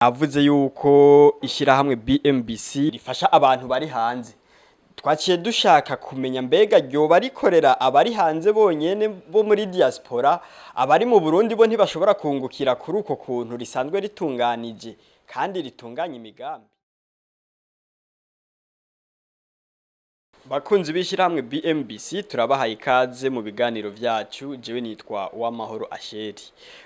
Avuze yuko ishyirahamwe BMBC rifasha abantu bari hanze. Twaciye dushaka kumenya mbega ryoba rikorera abari hanze bonyene bo muri diaspora, abari mu Burundi bo ntibashobora kungukira kuri uko kuntu risanzwe ritunganije kandi ritunganya imigambi. Bakunzi b'ishyirahamwe BMBC, turabahaye ikaze mu biganiro vyacu. Jewe nitwa Uwamahoro Asheri.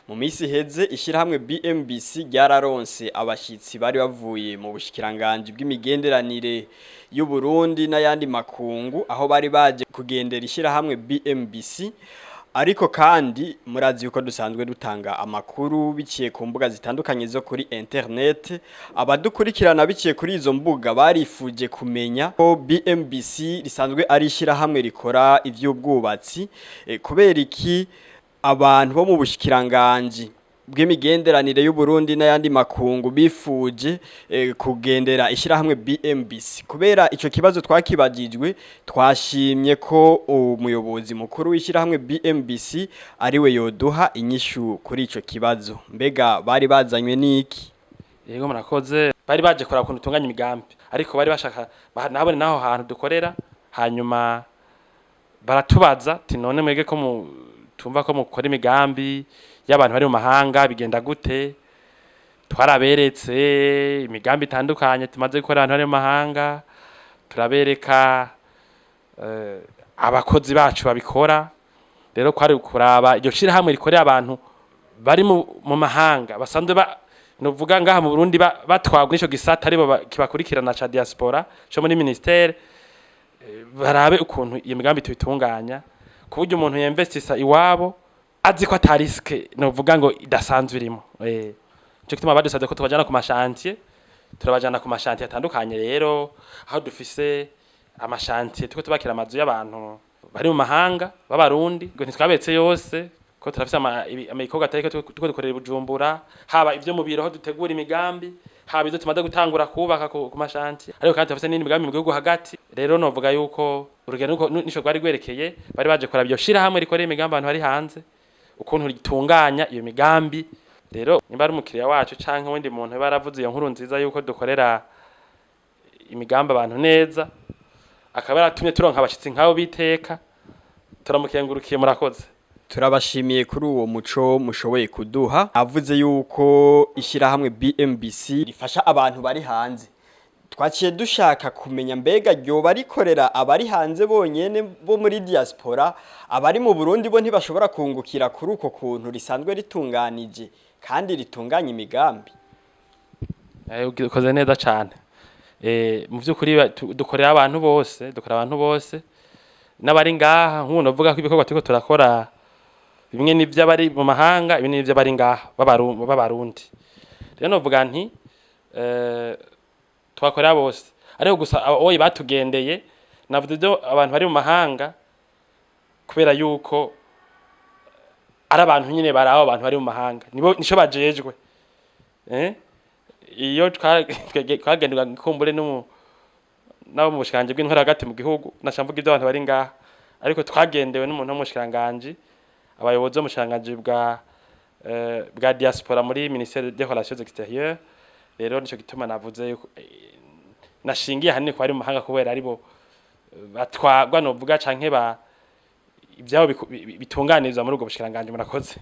Mu minsi iheze ishyirahamwe BMBC ryararonse abashitsi bari bavuye mu bushikiranganji bw'imigenderanire y'u Burundi n'ayandi makungu, aho bari baje kugendera ishyirahamwe BMBC. Ariko kandi murazi yuko dusanzwe dutanga amakuru biciye ku mbuga zitandukanye zo kuri internet. Abadukurikirana biciye kuri izo mbuga barifuje kumenya ko BMBC risanzwe ari ishyirahamwe rikora ivy'ubwubatsi, kubera iki abantu bo mu bushikiranganji bw'imigenderanire y'u Burundi n'ayandi makungu bifuje kugendera ishyirahamwe BMBC. Kubera ico kibazo twakibajijwe, twashimye ko umuyobozi mukuru w'ishyirahamwe BMBC ariwe yoduha inyishu kuri ico kibazo. Mbega bari bazanywe n'iki? Yego, murakoze. Bari baje kuraba ukuntu tunganya imigambi, ariko bari bashaka nabone naho hantu dukorera. Hanyuma baratubaza ati: "None mwege ko tumva ko mukora imigambi y'abantu bari mu mahanga, bigenda gute?" Twaraberetse imigambi itandukanye tumaze gukora abantu bari mu mahanga, turabereka abakozi bacu babikora. Rero kwari kuraba iryo shirahamwe rikorera abantu bari mu mahanga basanzwe ba nuvuga ngaha mu Burundi batwagwa n'ico gisata aribo kibakurikirana ca diaspora co muri ministère, barabe ukuntu iyo migambi tuyitunganya ku buryo umuntu yinvestisa iwabo azi ko ata risque novuga ngo idasanzwe irimo. Nico gituma badusabye ko tubajana ku ma chantiers. Turabajana ku ma chantiers atandukanye. Rero aho dufise ama chantiers turiko tubakira amazu y'abantu bari mu mahanga b'Abarundi, ngo ntitwabetse yose ko turafise ibikorwa atariko turiko dukorera i Bujumbura, haba ivyo mu biro aho dutegura imigambi, haba ivyo tumaze gutangura kubaka ku ma chantiers, ariko kandi turafise n'indi migambi mu gihugu hagati. Rero novuga yuko urugendo nico rwari rwerekeye. Bari baje kuraba iryo shirahamwe rikorera imigambi abantu bari hanze, ukuntu ritunganya iyo migambi. Rero nimba ari umukiriya wacu canke uwundi muntu baravuze iyo nkuru nziza yuko dukorera imigambi abantu neza, akaba yaratumye turonka abashitsi nk'abo biteka, turamukengurukiye. Murakoze. Turabashimiye kuri uwo muco mushoboye kuduha. Avuze yuko ishyirahamwe BMBC rifasha abantu bari hanze. Twaciye dushaka kumenya mbega ryoba rikorera abari hanze bonyene bo muri diaspora, abari mu Burundi bo ntibashobora kungukira kuri uko kuntu risanzwe ritunganije kandi ritunganya imigambi. Ukoze neza cane. Mu vy'ukuri dukorera abantu bose, dukorera abantu bose n'abari ngaha. Nk'ubu novuga ko ibikorwa turiko turakora bimwe ni ivy'abari mu mahanga, ibindi ni ivy'abari ngaha b'Abarundi. Rero novuga nti twakorera bose, ariko gusa oyi batugendeye, navuze ivyo abantu bari mu mahanga kubera yuko ari abantu nyine baraba abantu bari mu mahanga, nibo nico bajejwe. Iyo twagenderwa kumbure n'abo mu bushikiranganji bw'intwaro hagati mu gihugu, naca mvuga ivyo abantu bari ngaha, ariko twagendewe n'umuntu wo mu bushikiranganji, abayobozi bo mu bushikiranganji bwa diaspora muri ministère des relations extérieures. Rero nico gituma navuze yuko nashingiye ahanini ku bari mu mahanga, kubera aribo batwagwa novuga canke ba ivyabo bitunganirizwa muri ubwo bushikiranganji. Murakoze.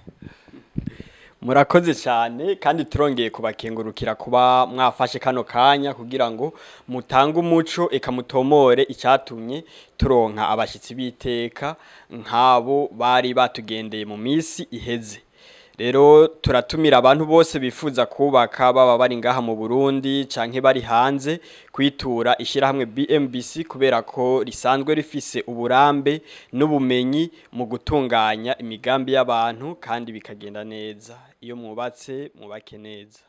Murakoze cyane, kandi turongeye kubakengurukira kuba mwafashe kano kanya kugira ngo mutange umuco eka mutomore icyatumye turonka abashyitsi b'iteka nk'abo bari batugendeye mu minsi iheze. Rero turatumira abantu bose bifuza kubaka, baba bari ngaha mu Burundi canke bari hanze, kwitura ishyirahamwe BMBC, kubera ko risanzwe rifise uburambe n'ubumenyi mu gutunganya imigambi y'abantu kandi bikagenda neza. Iyo mwubatse, mwubake neza.